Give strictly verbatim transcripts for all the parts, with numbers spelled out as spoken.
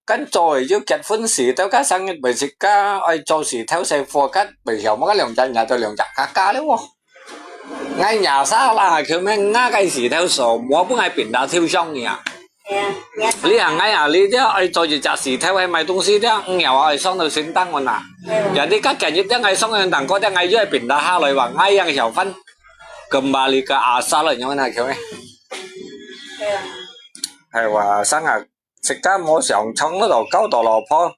跟做就結婚時，到該生日，毋係自家愛做事頭細貨，該毋曉麼个兩隻，若到兩隻加加了哦。𠊎若啥啦，佢咩，𠊎个事頭數，無分𠊎變大頭上呢。你啊，𠊎啊，你這愛做一隻事頭，愛買東西，這五秒愛上到先當我拿。人哋加減一點，愛上到當，嗰點𠊎又愛變大下來話，𠊎樣小販，kembali ke asal了，你問佢咩？係話，生啊，自家無想像到交到老婆，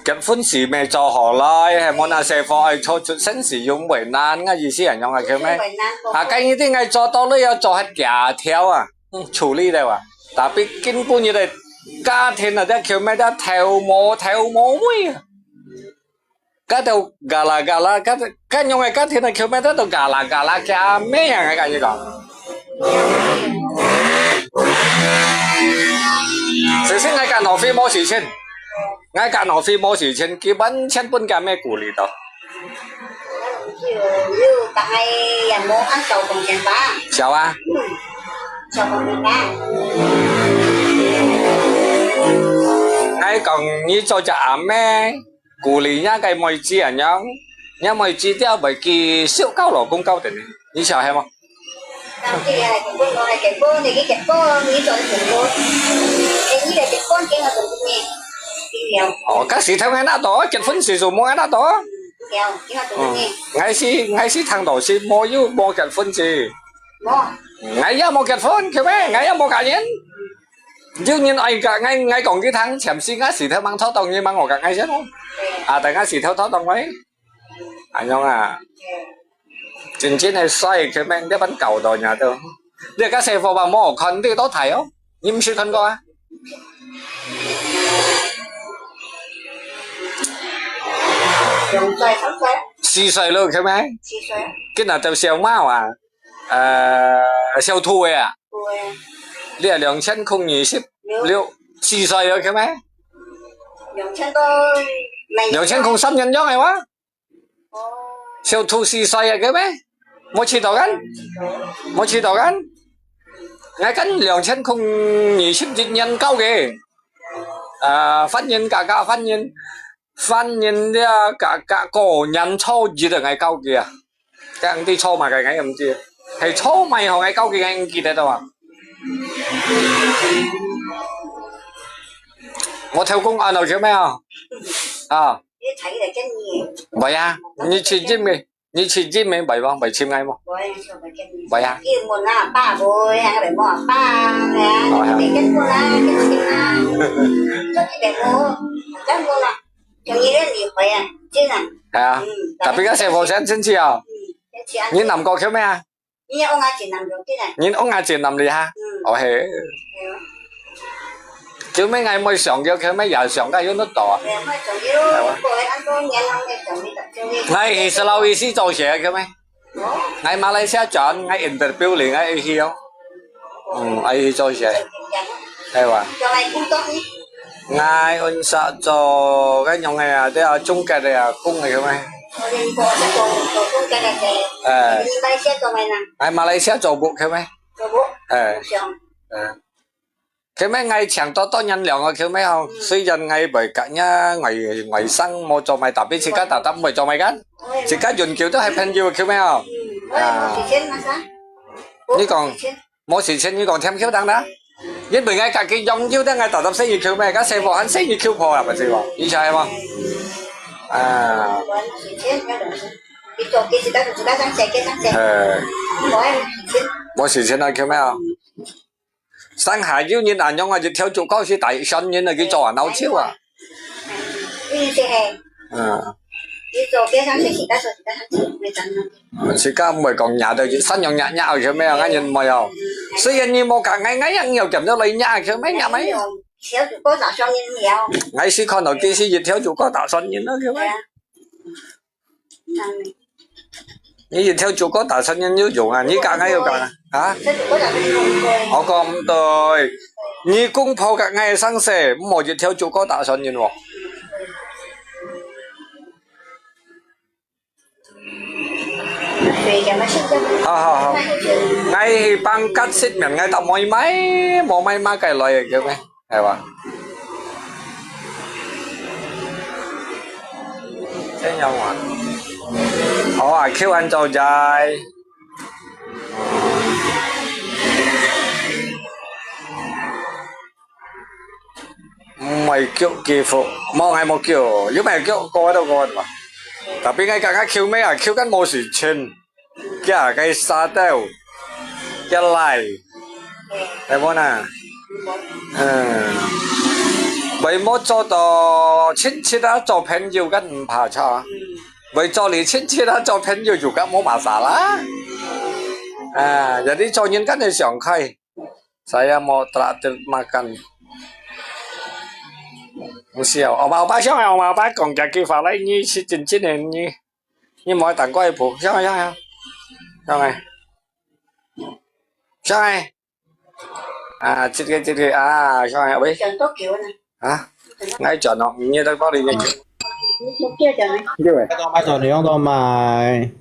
結婚時未做好來，係無那細貨愛做出生時用為難，𠊎意思係樣啊，佢咩？啊，該一定愛做到了，要做下假條啊，嗯，處理了啊。Tapi根本你个家庭啊，這佢咩，這頭毛，頭毛尾啊。 該兜gala-gala，該，該樣个家庭个，佢咩，該兜gala-gala，佢阿姆樣个，跟你講。首先，𠊎个老師無事情，𠊎个老師無事情，佢完全分佢阿姆顧慮到。就，就大概也無恁少貢獻吧。少啊。嗯，少貢獻吧。𠊎講，你做隻阿姆， 鼓勵若个妹子恁樣，若妹子就會去受教老公教定呢，你曉得無？哦，該時頭𠊎那多，結婚時就無𠊎那多。嗯，𠊎是，𠊎是聽到是無有，無結婚時。𠊎也無結婚，佢咩？𠊎也無嫁人。 有人愛嫁𠊎，𠊎講佢聽，前世𠊎時頭吂討到，你吂愛嫁𠊎先哦。啊，等𠊎時頭討到𠊎。恁樣啊，真正个衰，佢咩，這般搞到人都。你个細貨吧，無好看，你多大哦？你毋識看過啊？四歲了，佢咩？今日就小貓啊。 呃，小兔仔啊。你啊，兩千空二十六，四歲了，佢咩？兩千空，兩千空三年樣个哇？小兔四歲啊，佢咩？無試到kan？無試到kan？𠊎kan兩千空二十一年交个。啊，犯人，假假犯人，犯人了，假假過年初一啊，𠊎交个啊。 該毋知做麼个，𠊎也毋知。係做麼个，𠊎交个，𠊎毋記得了啊。我偷工啊，老舅妹啊。啊。喂啊，你去認咩？你去認咩？喂吧，喂，尋𠊎無？喂啊。係啊，tapi該細貨先生去啊。你南國去咩啊？你屋下真南國，真个。你屋下真南哩哈？哦嘿。就咩，𠊎妹想叫，佢咩也想个，有得到啊。𠊎去Sulawesi做事，佢咩？𠊎馬來西亞轉，𠊎interview哩，𠊎去哦。嗯，𠊎去做事。係哇。 𠊎安息做該樣个啊，這啊，中介个啊，工个咩？哎。𠊎馬來西亞做屋个咩？哎。哎。佢咩，𠊎請到多人兩個佢咩哦，雖然𠊎會隔日外，外省無做麼个，tapi自家tetap毋會做麼个，自家永久都係朋友佢咩哦。啊。你講， 無事情，你講添口當啦。因為𠊎家己養狗，等𠊎tetap生意口咩，該細貨還生意口破啊，毋係無？你曉得無？啊。呃。無事情啊，口咩啊？上下有人恁樣啊，一條竹篙係大船人啊，佢做啊，鬧笑啊。 嗯。自家毋會講惹到，山羊惹惹，曉得無？𠊎人毋會哦。雖然你無嫁𠊎，𠊎也有見到你惹，曉得無？𠊎係看到佢係一條竹篙打船人咯，曉得無？你一條竹篙打船人有用啊？你嫁𠊎有嫁啊？啊？我講毋對，你公婆嫁𠊎生死，毋好一條竹篙打船人哦。 好好好。𠊎去pangkat食麵，𠊎搭妹買，無買麼个來个咩？係吧？恁樣啊。哦，阿Q恁早在。毋會叫佢福，無，𠊎無叫，又毋係叫過都過嘛。Tapi𠊎講阿Q咩啊，Q kan無時間。 佢个沙兜，佢來，係無呢？嗯，為無做到親戚啊，做朋友个毋怕差。為做你親戚啊，做朋友就个無masalah。啊，jadi做人kan係想開。Saya mau traktir makan。毋係啊，我爸，我爸想啊，我爸講這句話來，你是真正的你。 你莫等過一步，上來，上來，上來，上來。啊，這個，這個，啊，上來，喂。講多久呢？啊，𠊎轉咯，你在哪裡？你，你叫講呢？對。到買，到你用到買。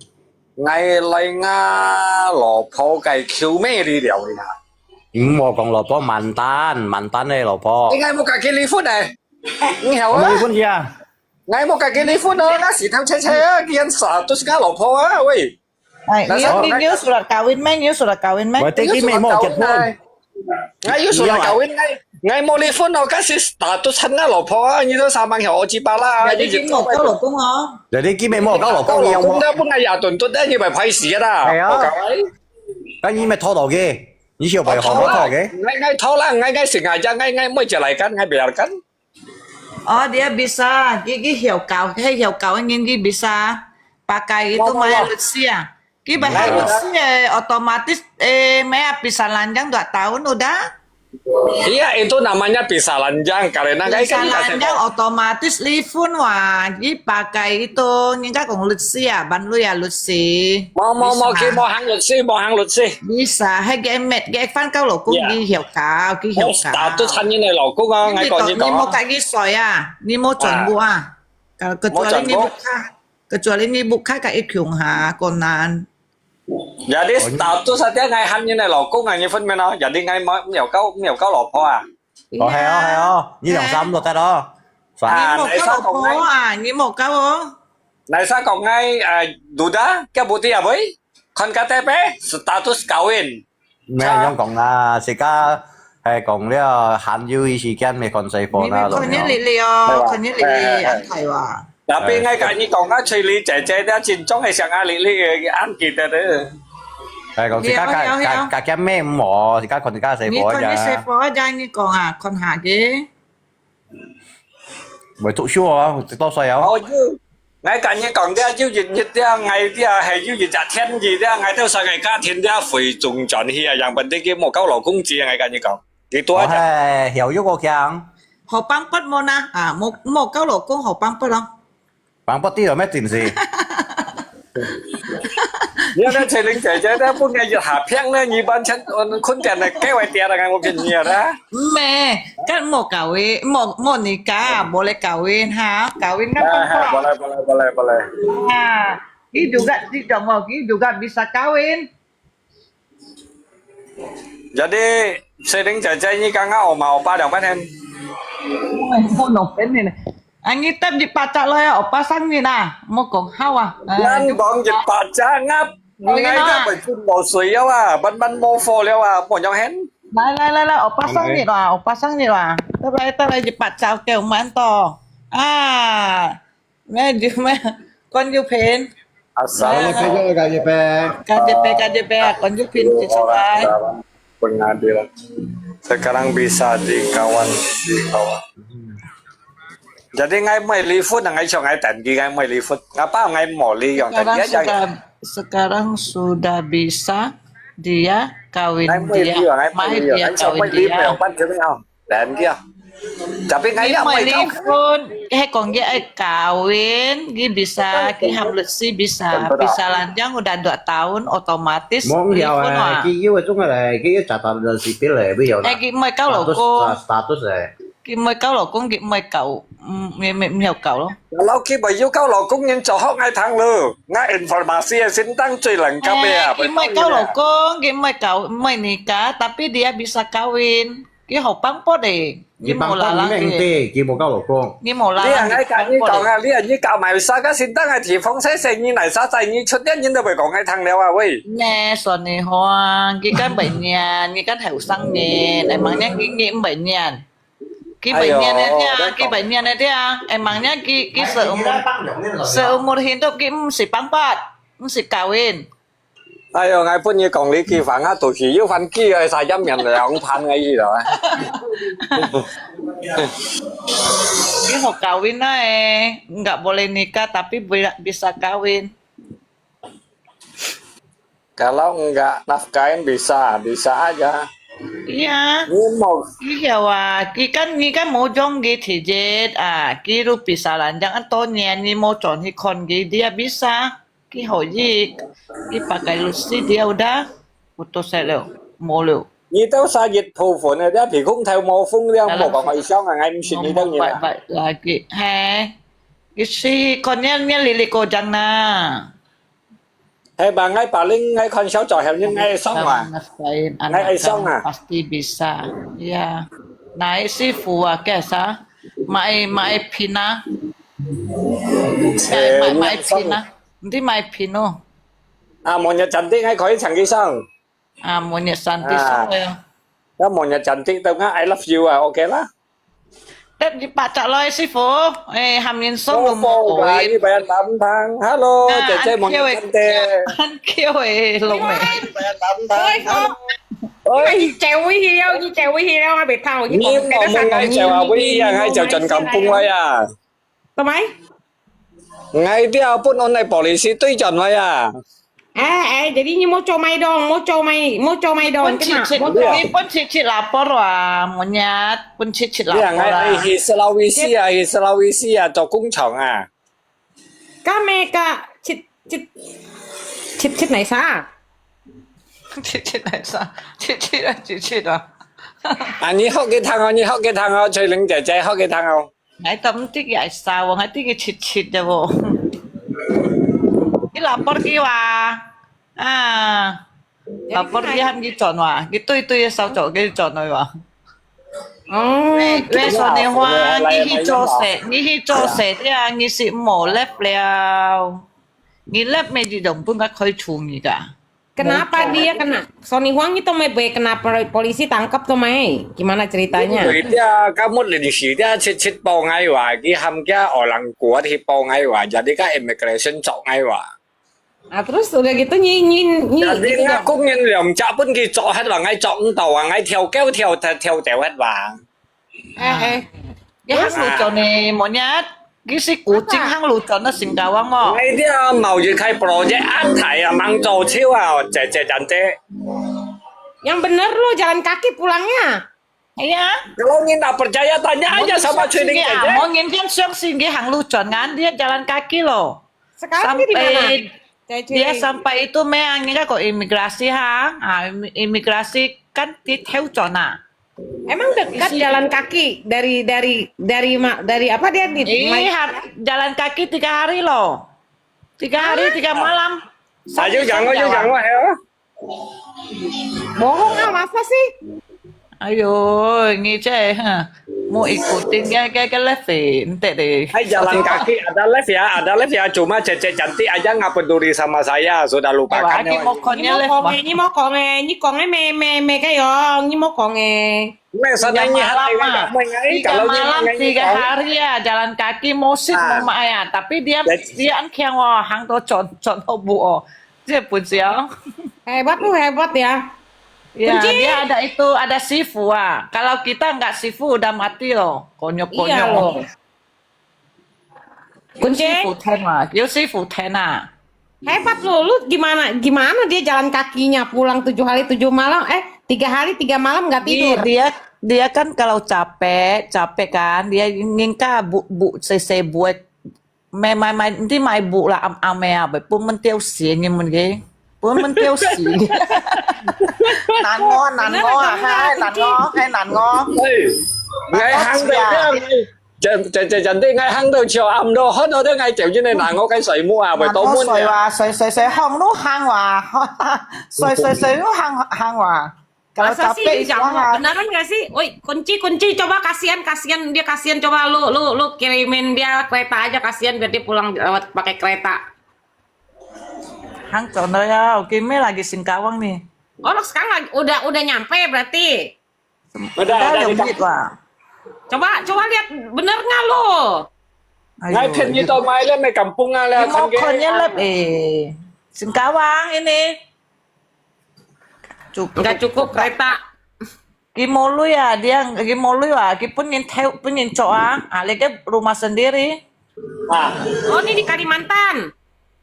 𠊎來𠊎老婆个Q咩你聊一下。你莫講老婆，mantan，mantan个老婆。應該無佮佢離婚呢。你曉啊？我離婚去啊。 𠊎無佮佢離婚哦，𠊎死頭切切啊，佢status𠊎老婆啊，喂。哎，你，你，你有surat kahwin咩？你有surat kahwin咩？我對佢妹妹結婚。𠊎有surat kahwin，𠊎，𠊎無離婚哦，該係status𠊎老婆啊，你都sama曉我雞巴啦，你已經無交老公哦。Jadi佢妹妹交老公，你有無？老公都分𠊎壓頓頓，你咪歹死啦。係啊。該你咪拖到佢，你小朋友好好拖佢。𠊎，𠊎拖啦，𠊎，𠊎成日，𠊎，𠊎妹就來跟，𠊎別人跟。 哦，dia bisa，佢，佢曉搞，佢曉搞个人佢bisa，pakai itu maya律師啊。佢pakai律師eh，otomatis eh，maya pisah lanjang dua tahun udah。Iya, itu namanya pisah lanjang, karena pisah lanjang otomatis離婚哇，佢pakai itu，人家講律師啊，ban lui啊律師。無，無，無，佢無行律師，無行律師。 Bisa，係个，結婚交老公，佢曉搞，佢曉搞。Status𠊎人个老公啊，𠊎講你講。你無佮佢睡啊，你無轉屋啊？Kecuali你屋下，kecuali你屋下佮佢共下，可能。Jadi status saja𠊎喊人个老公啊，你分明咯。Jadi𠊎無，沒有交，沒有交老婆啊。哦，係哦，係哦，你兩三都得哦。你無交老婆啊，你無交哦。Naisa講𠊎，呃，duda，叫不dia喂。 Kon KTP，status kawin。無樣講啦，自家係講了，還有一時間，無看細貨啦，你看你歷歷哦，看你歷歷，恁大哇。Tapi𠊎佮你講啊，翠玲姐姐這真正係像啊歷歷个，恁記得个。係講自家家家家家妹無，自家看自家細貨啊。你看你細貨啊，你講啊，看下个。 會讀書啊，幾多歲啊？哦，又，𠊎佮你講，這又一日，這𠊎這係又一隻天氣，這𠊎兜成個家庭這回中轉去啊，樣本地佢無交老公子啊，𠊎佮你講，幾多隻？哦，係，曉得个強。好幫不無呢？啊，無，無交老公好幫不咯。 Bang peti lo，乜真係。你看那翠玲姐姐，那分𠊎一下騙呢，你完全，嗯，困在那該位跌了，我跟你講啦。毋係，kan無kawin，無，無nikah，無來kawin哈，kawin kan啊，無來，無來，無來，無來。啊，佢juga，佢講哦，佢juga bisa kawin。 Jadi，翠玲姐姐，你剛剛有嘛有八兩半天？哎，我弄分你呢。啊，你答一百隻來啊，歐巴生日啊，莫講好啊。哎，咱講一百隻，𠊎，𠊎都會分無水了啊，慢慢無貨了啊，無用現。來來來來，歐巴生日啊，歐巴生日啊，得來得來一百隻，夠滿多啊。 咩，有咩？關玉平。Asal。K J P，K J P。K J P，K J P，關玉平，接上來。Pengadilan. Sekarang bisa dikawan, dikawan. Jadi，𠊎毋會離婚啊，𠊎想𠊎等佢，𠊎毋會離婚。Apa𠊎無離，用等佢啊。Sekarang sudah，sekarang sudah bisa dia kawin dia，𠊎毋會離啊，𠊎毋會離啊，𠊎想毋會離，毋會有半條命啊。 Lain dia. Tapi ngaya mai kau. Pun, eh, kong dia, eh, kawin, dia bisa, dia ham律師bisa, bisa lanjang udah dua tahun, otomatis離婚啊。Mong hiao eh, kiu eh, chung eh, kiu catat dan sipil eh, bi hiao. Eh, ki mai kau lo kong. Status eh. Ki mai kau lo kong, ki mai kau, mm, mi, mi, mi hiao kau lo. Kalau ki bai yu kau lo kong, nyen cho hok ngai thang lo. Ngai informasi eh, sintang cui lengkap eh. Ki mai kau lo kong, ki mai kau, mai nikah, tapi dia bisa kawin. 佢好放啵咧，佢無啦啦个。佢無交老公。你無啦啦，你人愛甲你講啊，你人你搞埋啥个先當啊，地方細細，你來啥在你出電，人都會講愛聽了啊喂。呢，算你好啊，佢敢會念，佢敢後生呢，你問呢，佢佢毋會念。佢會念个對啊，佢會念个對啊，你問呢，佢佢是umur，是umur hidup，佢毋是放啵，毋是kawin。 哎喲，𠊎分你講這句話，𠊎肚皮又翻幾个，三十年兩盤个意思啊。你好kawin na eh, nggak boleh nikah tapi bisa kawin. Kalau enggak nafkahin bisa, bisa aja. Iya. Ini mau Iya wa, kikan nikan mojong gi tijit ah, kiru bisa lanjang anto nian ni mojong hikon gi dia bisa. Ki hoyi, ki pakai lusi dia udah putus leo, mo leo. 你都三日鋪粉了，這皮空頭無風了，無講愛想啊，𠊎毋信你等人啊。 Baik lagi. Hai. Isi konnya nya lili kojang na. 係吧？𠊎paling𠊎看小左後人𠊎爽啊。 Nafkahin anak kamu pasti bisa. Ya. Naik si fua kesa. Mai mai pina. Mai mai pina. Nanti mai pino. 啊，明日真的𠊎可以請佢上。啊，明日三點鐘了。那明日真的等下，I love you啊，OK啦。 Tep di pacak loy sifu, eh hamin song Opo ba, ini bayar tantang. Hello, 姐姐，明日真的。 An kêu eh long eh. Bayar tantang. Hello. 你借位去了，你借位去了，我袂聽，我去你莫問𠊎借啊，位啊，𠊎借轉kampung位啊。做咩？ Ngai dia pun online polisi tu ijon waya. Eh, eh, jadi ni moco mai dong, moco mai, moco mai dong. Pun cicit, ni pun cicit lapor wa, monyet, pun cicit lapor. Dia ngai hi Sulawesi ah, hi Sulawesi ah, 做工廠啊。 Kami ka cit cit cit cit nai sa. Cicit nai sa, cicit ah, cicit ah. 啊，你學佢聽哦，你學佢聽哦，翠玲姐姐學佢聽哦。 Ngai to mesti ki ai sa wong, ngai ti ki chit chit de wo. Ki lapor ki wa. Ah. Lapor ki han ki chon wa. Ki tui tui sao cho ki chon wa. Oh, Wei so ni hua, ni hi cho se, ni hi cho se dia, ni si mo lep liao. Ni lep me di dong pun ka khoi chu ni ka. Kenapa dia kena? Sony Huang itu mai boleh kena polisi tangkap tuh mai? Gimana ceritanya? Dia kamu lin si dia cit cit pau ngai wa, ki ham kia orang kuat hi pau ngai wa, jadi ka immigration cok ngai wa. Ah, terus udah gitu nyi nyi nyi. Jadi ngaku ngin liam cak pun ki cok hat wa ngai cok entau wa ngai thiau keu thiau thiau thiau thiau hat wa. Eh eh. Ki hang lu cho ni mo nyat. Ki si ku ching hang lu cho na Singapore mo. Ngai dia mau yi khai project an thai a mang cho chiu a, cek cek cantik. Yang bener lu jalan kaki pulangnya. Iya. Kalau ni tak percaya tanya aja sama Cui Ling姐姐. Mo ngin kan siang sing ki hang lu cho ngan dia jalan kaki lo. Sekarang dia di mana? Dia sampai itu me ang ni ka ko imigrasi ha. Ah, imigrasi kan ti theo cho na. Emang dekat jalan kaki dari dari dari dari apa dia di? Iya, jalan kaki tiga hari loh. Tiga hari tiga malam. Ayo jangan ayo jangan ya. Bohong ah, masa sih? Ayo, ngi cek ha. Mo ikutin kaya kaya lefe, ente deh. Hai jalan kaki ada live ya, ada live ya. Cuma cek cek cantik aja nggak peduli sama saya, sudah lupakan. Aki mo konnya lef. Ni mo kong eh, ni kong eh me me me kayo, ni mo kong eh. Tiga malam ah, tiga malam tiga hari ya jalan kaki musim mama ya, tapi dia dia an kiang wa hang to chon chon ho bu o, dia pun siang. Hebat lu hebat ya. Ya, dia ada itu ada sifu ah. Kalau kita nggak sifu udah mati loh, konyol konyol. Kunci. Sifu ten ah, yo sifu ten ah. Hebat loh, lu gimana gimana dia jalan kakinya pulang tujuh hari tujuh malam, eh tiga hari tiga malam nggak tidur. Dia dia kan kalau capek, capek kan, dia ngingka bu bu sese buat mai mai mai nanti mai bu lah am am ya, pun mentiu sih ni mun ke. Pun mentiu sih. Nan ngo, nan ngo ah, hai nan ngo, hai nan ngo. Ngai hang deh. Jadi jadi jadi ngai hang deh cio am do hot do ngai cio ini nan ngo cái水母啊，會多mun水哇，水水水，hong lu hang哇，水水水lu hang hang哇。Kalau capek istirahat. Beneran nggak sih? Oi, kunci, kunci, coba kasihan, kasihan, dia kasihan, coba lu, lu, lu kirimin dia kereta aja, kasihan, biar dia pulang lewat pakai kereta. Hang contoh ya, oke, Mei lagi Singkawang nih. Oh, sekarang lagi, udah, udah nyampe berarti. Udah, udah, udah. Coba, coba lihat, bener nggak lo? Ayo, ngai phen ni to mai le, mai kampung ah le, kan ke. Singkawang ini. Cukup. Nggak cukup kereta. Ki molui ah, dia ki molui ah, ki pun ngin teu, pun ngin cok ah, ah, lagi rumah sendiri. Ah. Oh, ini di Kalimantan.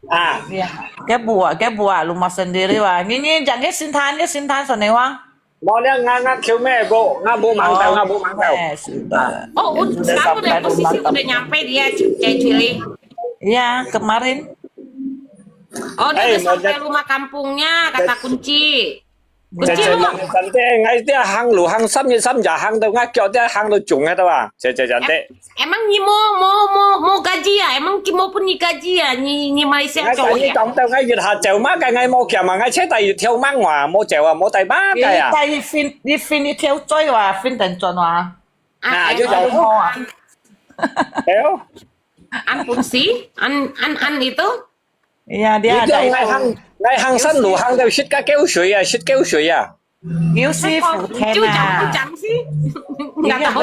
Ah. Iya. Ke buat, ke buat rumah sendiri wah. Ngin ngin jang ke Sinthan, ke Sinthan sana wah. Mau lihat ngak ngak kiu me bu, ngak bu mang tau, ngak bu mang tau. Eh, sudah. Oh, sekarang udah posisi udah nyampe dia, Cik Cili. Iya, kemarin. Oh, dia udah sampai rumah kampungnya, kata kunci. Kunci lu. Cantik, ngai dia hang lu hang sam ye sam ja hang tau ngai kyo dia hang lu jung hai tau ah. Cek cek cantik. Emang ni mo mo mo mo gaji ya? Emang ki mo pun ni gaji ya? Ni ni Malaysia cok ya? Ngai tau ngai yut ha jauh ma kai ngai mo kiam ma ngai cek tai yut tiau mang wa mo jauh ah mo tai ma kai ah. Tai yut fin yut fin yut tiau zoi wa fin dan zon wa. Ah, yut jauh. Ayo. An kunci, an an an itu. Iya, dia ada itu. Ngai hang, ngai hang san lu hang tau shit ka kêu shui ah, shit kêu shui ah. Kêu shui fu ten ah. Nggak tahu.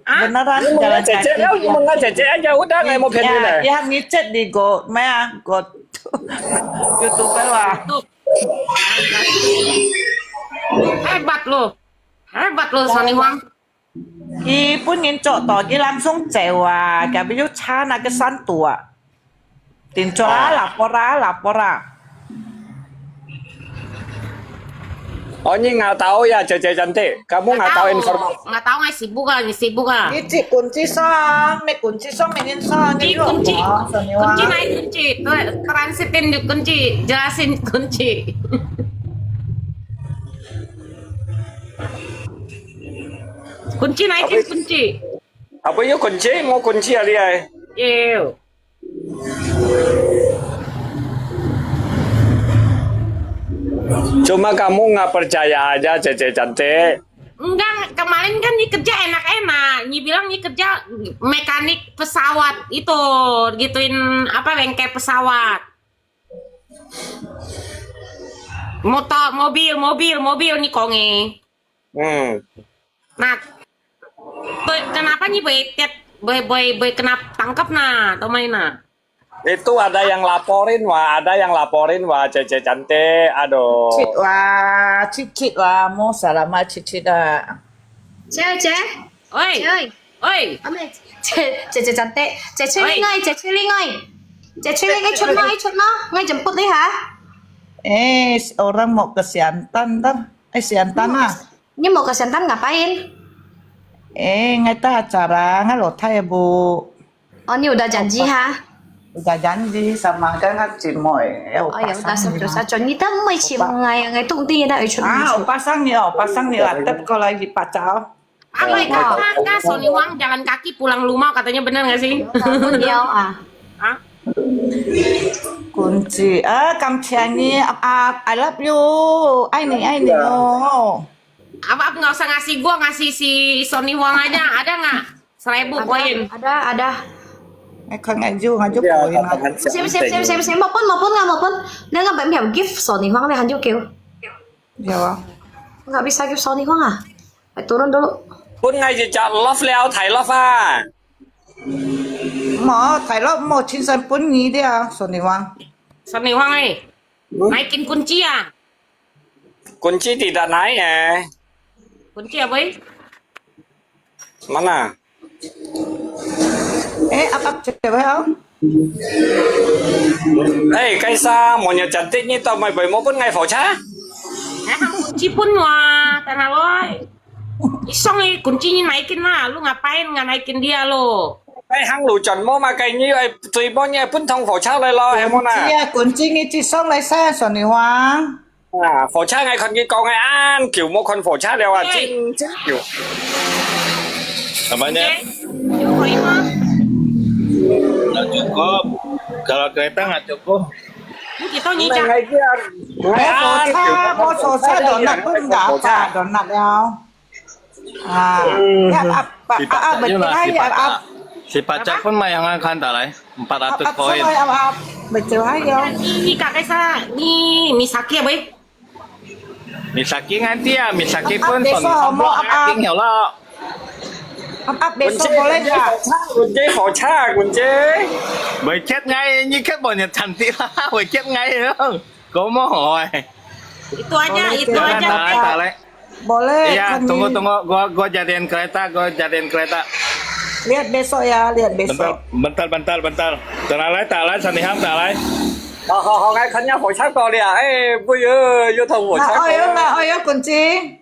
Beneran, beneran jalan kaki. Cek cek, cek cek aja udah ngai mau phen ni. Ya, ya, ngicet di go, maya go, YouTube lah. Hebat lo, hebat lo Sony Wang. Ki pun ngin cok to, ki langsung jauh ah, ki biu chan ah ke san tu ah. Tin cok ah, lapor ah, lapor ah. Oh, ni nggak tahu ya, Cek Cek cantik. Kamu nggak tahu informasi. Nggak tahu, nggak sibuk ah, nggak sibuk ah. Ni cik kunci sang, ni kunci sang, ni sang, ni kunci, kunci nai kunci, transitin kunci, jelasin kunci. Kunci nai kunci. Apa you kunci? Mau kunci ali ai? Ew. Cuma kamu nggak percaya aja, Cek Cek cantik. Enggak, kemarin kan ni kerja enak-enak. Ni bilang ni kerja mekanik pesawat itu, gituin apa, bengkel pesawat. Motor, mobil, mobil, mobil ni kong eh. Hmm. Nah, kenapa ni boleh tiap boleh boleh boleh kena tangkap nah, atau main nah? Itu ada yang laporin wah, ada yang laporin wah, Cek Cek cantik, aduh. Cik wah, cik cik wah, mau salamat cik cik ah. Cek Cek. Oi. Cek. Oi. Ame, Cek Cek cantik, Cek Cek oi. Lingai, Cek Cek lingai. Cek Cek lingai cut ma, cut ma, ngai jemput ni ha. Eh, orang mau ke Siantan dah. Eh, Siantan ah. Ni mau ke Siantan ngapain? Eh, ngai ta acara, ngai lo thai bu. Oh, ni udah janji ha? Udah janji sama kan ngai cik moi. Eh, oh ya udah sah udah sah, janji dah mai cik moi ngai ngai tung ti dah cut. Ah, oh pasang ni, oh pasang ni lah, tep ko lagi pacau. Apa itu? Kak, Sony Wang jalan kaki pulang rumah katanya, benar nggak sih? Benar ah. Hah? Kunci, ah, kamciani, ah, I love you, 爱你，爱你哦。 Apa nggak usah ngasih gua, ngasih si Sony Wang aja, ada nggak? Seribu koin. Ada, ada. Eh, kan ngaju, ngaju koin ah. Sim, sim, sim, sim, sim, mau pun, mau pun, nggak mau pun. Nggak, nggak, nggak, give Sony Wang leh, hanju kêu. Ya. Nggak bisa give Sony Wang ah. Turun dulu. Pun ngai je jak love liao, thai love ah. Mo, thai love mo, chin san pun ni dia, Sony Wang. Sony Wang eh. Naikin kunci ah. Kunci tidak naik eh. Kunci apa eh? Mana? Eh, apa cewek ah? Hei, kaisa, monyet cantik ni tau mai bai mo pun ngai fau cha? Eh, kunci pun wa, tanah loi. Isong eh, kunci ni naikin lah, lu ngapain nggak naikin dia lo? Ai hang lu chọn mo ma kai ni ai tui mo ni pun thong fau cha lai lo, hei mo na. Kunci ah, kunci ni ci song lai sa, Sony Wang. Ah, fau cha ngai khon ki kong ngai an, kiu mo khon fau cha liao ah, cing cing kiu. Namanya? Nggak cukup. Kalau kereta nggak cukup. 你幾多年假？Ngai kia, ngai 火車，啊，火車，donat pun nggak apa, donat 了。啊，嗯，要 up, up, up, up, up, up, up. Si Pacar pun mai yang akan tak lai, empat ratus koin. Up, up, up, up, betul ayo. Ni, ni kakak sa, ni, ni sakit apa? Misaki ngan dia, misaki pun besok mau up, up. Up, up, besok boleh nggak? Kunci 火車, kunci 火車. Wecet ngai, ni kan boleh cantik lah, wecet ngai. Kau mau hoi. Itu aja, itu aja. Tak lai, tak lai. Boleh. Iya, tunggu, tunggu. Gua, gua jadiin kereta, gua jadiin kereta. Lihat besok ya, lihat besok. Bentar, bentar, bentar, bentar. Tak lai, tak lai, Sanihang, tak lai. 好好好，𠊎看下火車到了，哎，不要，又同火車過了。Nggak oyo, nggak oyo, kunci.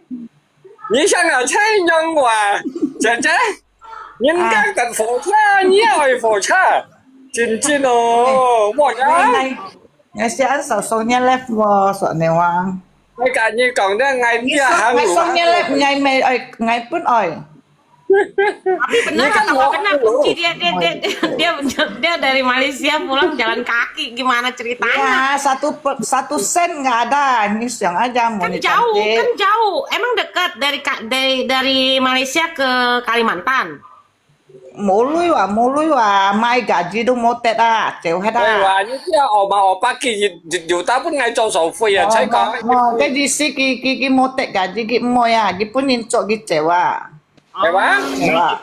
你想啊，這樣啊，姐姐，人家等火車，你愛火車，真真哦，莫呀。Ngai sian sosongnya left mo, sok newang. Ngai kat ni kong dah ngai dia hang. Ngai songnya left, ngai mai, ai, ngai pun ai. Tapi benar, tapi benar, kunci dia, dia, dia, dia, dia, dia dari Malaysia pulang jalan kaki, gimana ceritanya? Ya, satu pe-, satu sen nggak ada. Ini siang aja mau. Kan jauh, kan jauh. Emang dekat dari Ka-, dari, dari Malaysia ke Kalimantan? Molui wa, molui wa, mai gaji tu motet ah, jauh head ah. Wei wa, ni dia oma opa ki, yu ta pun ngai 做手费啊，才讲。Mo, ke di si ki, ki, ki motet gaji ki moi ah, ki pun nin cok ki jauh ah. Apa?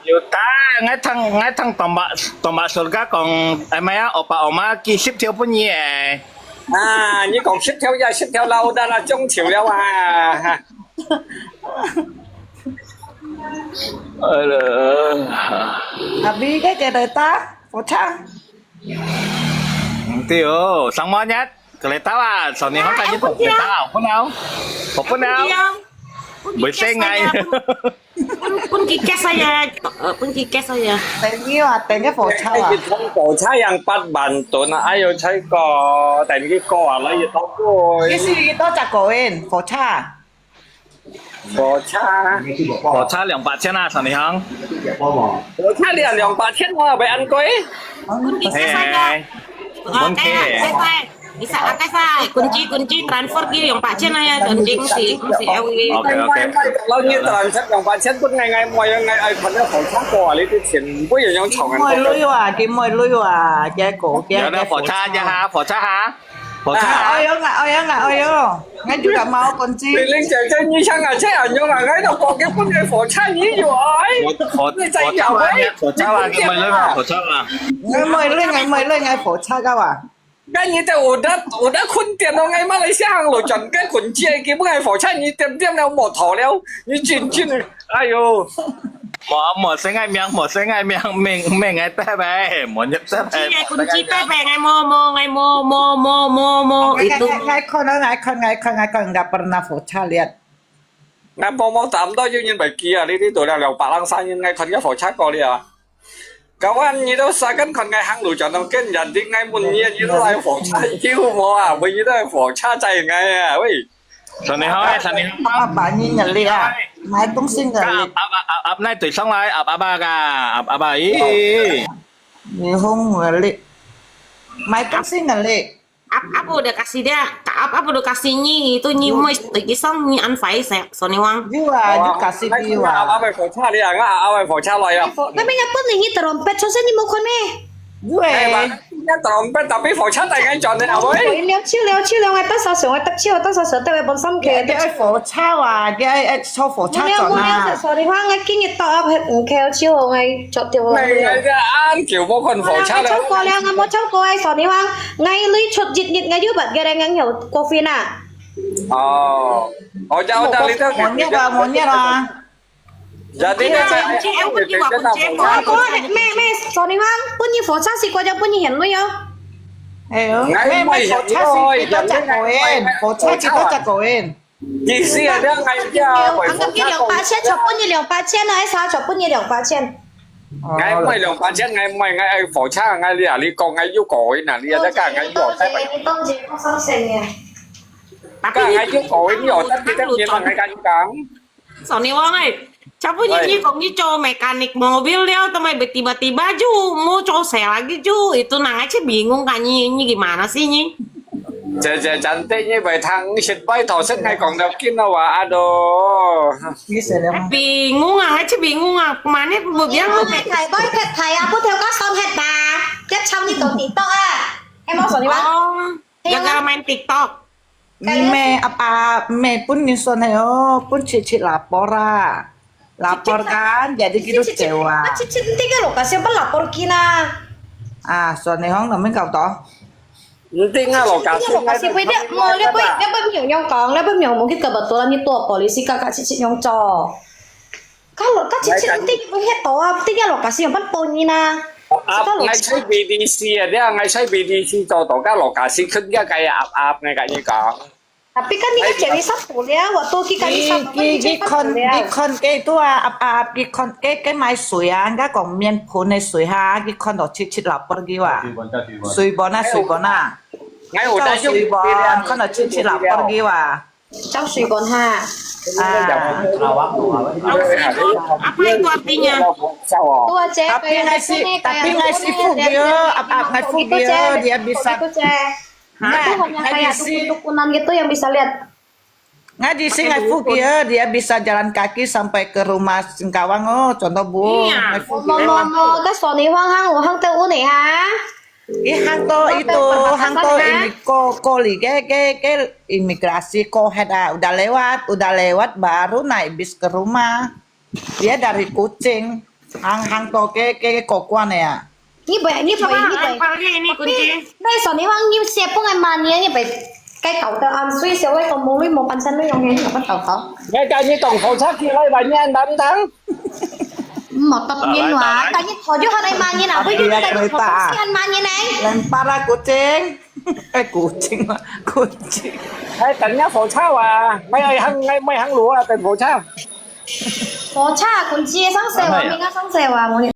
Yuta, ngai thang, ngai thang tombak, tombak surga kong, eh, mai ah, opa oma ki sip thiau pun ye. Ah, ni kong sip thiau ya, sip thiau lau dah lah, jong thiau liao ah. Aduh. Abi ke kereta, pocah. Nanti oh, sang monyet. Kereta lah, Sony hong tadi pun kereta lah, pun au. Pun au. Boleh sengai. Pun, pun kikas saya, eh, pun kikas saya. Thank you啊，等个火车啊。火车yang 八万 ton 啊，哎哟，才个，等个个啊，来一到过。这是多少个人？火车。火车。火车两百千啊，上你行。火车两，两百千啊，袂安贵。Pun kikas saya. Pun kikas. Isa atas ah, kunci, kunci transfer ki 兩百千 na ya, kunci si, si L V. OK, OK. Kalau ni transfer 两百千 pun ngai ngai moi ngai ai 朋友 hỗ trợ过啊，你啲钱不要用抢啊。Moi lui wa, ki moi lui wa, ki ko, ki. Ya, 火车 aja ha, 火车 ha. 火车 ha. Oyo nga, oyo nga, oyo. Ngai juga mau kunci. Piling jajan ni sang aja, anyong ah, ngai dok kok ke pun ngai 火车 ni yo ai. 火车 lah, 火车 lah, ki moi lui, 火车 lah. Ngai moi lui, ngai moi lui, ngai 火车 ka wa. Kan ni te udah, udah kun tian dong ngai Malaysia hang lo jan kan kun jie ki bu ngai fo cha ni tiam tiam liao mo thao liao, ni jin jin, ayo. Mo, mo se ngai miang, mo se ngai miang, meng, meng ngai te bai, mo nyet te bai. Kunci ngai, kunci te bai ngai mo, mo ngai mo, mo, mo, mo, mo, ngai, itu. Ngai, ngai, ngai kon, ngai kon, ngai kon, ngai kon, nggak pernah fo cha liat. Ngai mo mo tam do yu nyin bai kia, li li tu liao liao pa lang sa nyin ngai kon ngai fo cha ko liao. Kawan, nyi to sakan kon ngai hang lu jan nong ken jan ding ngai mun nyi nyi to lai fo cha kiu mo a, wei nyi to lai fo cha zai ngai a, wei. Sani hoi, sani hoi. Apa, apa, nyi nyelik a? Mai tong sing nyelik. Ap, ap, ap, ap nai tui song lai, ap, ap, ap, ap, ap, ih. Nyi hong nyelik. Mai tong sing nyelik. Ap, apa udah kasih dia? Ap, apa udah kasih nyi? Itu nyi moi tui song nyi an fai sa, sani wang. Yu a, yu kasih pi wa. Ap, ap, fo cha liao, ap, ap, fo cha lai a. Tapi ngai pun nyi trompet, so sani mo kon me. Yu e. Ngai trompet tapi fo cha tai ngai jon ne, oi. Liao chiu, liao chiu, liao ngai ta sa song, ngai ta chiu, ta sa song, ta wei bon sam ke. Dia ai fo cha wa, dia ai ai cho fo cha jon a. Sani wang ngai kin nyi ta ap, ngai chiu ngai chot tiao. Ngai ngai dia an kiu mo kon fo cha liao. Chau ko liao, ngai mo chau ko ai sani wang. Ngai lui chut jit ngit ngai yu bat gere ngang hiau coffee na. Ồ. Ồ, chau, chau, li tao. Mo nyet a, mo nyet a. Jadi, kunci, eh, kunci, wah, kunci, eh, wah. Oi, oi, me, me, sani wang, pun nyi fo cha si kwa jang pun nyi hian lui yo. Ai yo, ngai me, me fo cha si kita chak koen, fo cha kita chak koen. Ki si a, dia ngai dia. Ang kap ki liao pa chen, chua pun nyi liao pa chen, ai sa chua pun nyi liao pa chen. Ngai moi liao pa chen, ngai moi ngai ai fo cha, ngai lia li ko ngai yu ko na lia da ka ngai yu tai bai. Ka ngai yu ko ni o ta ti ta ni ma ngai ka yu kang. Sani wang ai, chua pun nyi nyi kong nyi cho mechanic mobil liao, tamai tiba-tiba ju mo cho xe lagi ju, itu nang ai che bingung ka nyi, nyi gimana sih nyi? 姐姐，真的，你會聽，食拜託，食𠊎講到緊啊，哇，aduh。你食了嗎？Bingung啊，還係bingung啊，mana buat yang 你係大哥，佢係啊，不條家上黑吧，一抽你到TikTok啊，係無？所以話，哦，gaga main TikTok。你咩阿爸咩本人算係哦，本切切lapor啊。 Lapor kan, jadi kita kecewa. Cicit, cicit, tiga lokasi apa lapor kina? Ah, suan ni hong namin kau to. Hindi nga lokasi. Hindi nga lokasi. Pwede, mo, lepoy, lepoy mo yung kang, lepoy mo mungkin kebetulan ni tua polisi kakak cicit yung cho. Kalau ka cicit hindi mo heto ah, tiga lokasi yung pan po nina. Ap, ngai sai BDC ya, dia ngai sai BDC to to ka lokasi kun dia kaya ap ap ngai kanya kang. Tapi kan ni kan cewek satu liao, waktu ki kami sama kan ki ki kon ki kon ke tu ah ap ap ki kon ke ke mai sui ah, enggak kong mian pun ne sui ha, ki kon do cit cit lapar ki wa. Sui bon ah, sui bon ah. Ngai udah sui bon, kon do cit cit lapar ki wa. Cau sui bon ha. Ah. Apa itu artinya? Tua cek. Tapi ngai si, tapi ngai si Fugio, ap ap ngai Fugio, dia bisa. Nah, itu hanya kayak dukun-dukunan gitu yang bisa lihat. Ngai di sini ngai Fugio, dia bisa jalan kaki sampai ke rumah Singkawang oh, contoh bu. Iya. Ngai Fugio. Mo mo mo, ka soni huang hang, huang teu uni ha. Ih hang to itu, hang to ini ko ko li ke ke ke imigrasi ko het ah, udah lewat, udah lewat baru naik bis ke rumah. Dia dari Kuching, hang hang to ke ke ke kokuan ya. Ni bai ni bai ni bai. Apa ni ini kunci? Bai so ni wang ni sia pun ai ma ni ni bai. Kai kau ta am sui sia wai kau mo lui mo pan san lui yong ni apa kau kau. Ngai ka ni tong kau cha ki lai bai ni an dam dang. Mo tap ni nua, ka ni tho ju han ai ma ni na, bai ni kai kau si han ma ni nai. Lempar ah Kuching. Eh Kuching, Kuching. Hai tanya phổ cha wa, mai ai hang ngai mai hang lúa ah, tanya phổ cha. Phổ cha kunci sang se wa, mi nga sang se wa, mo ni.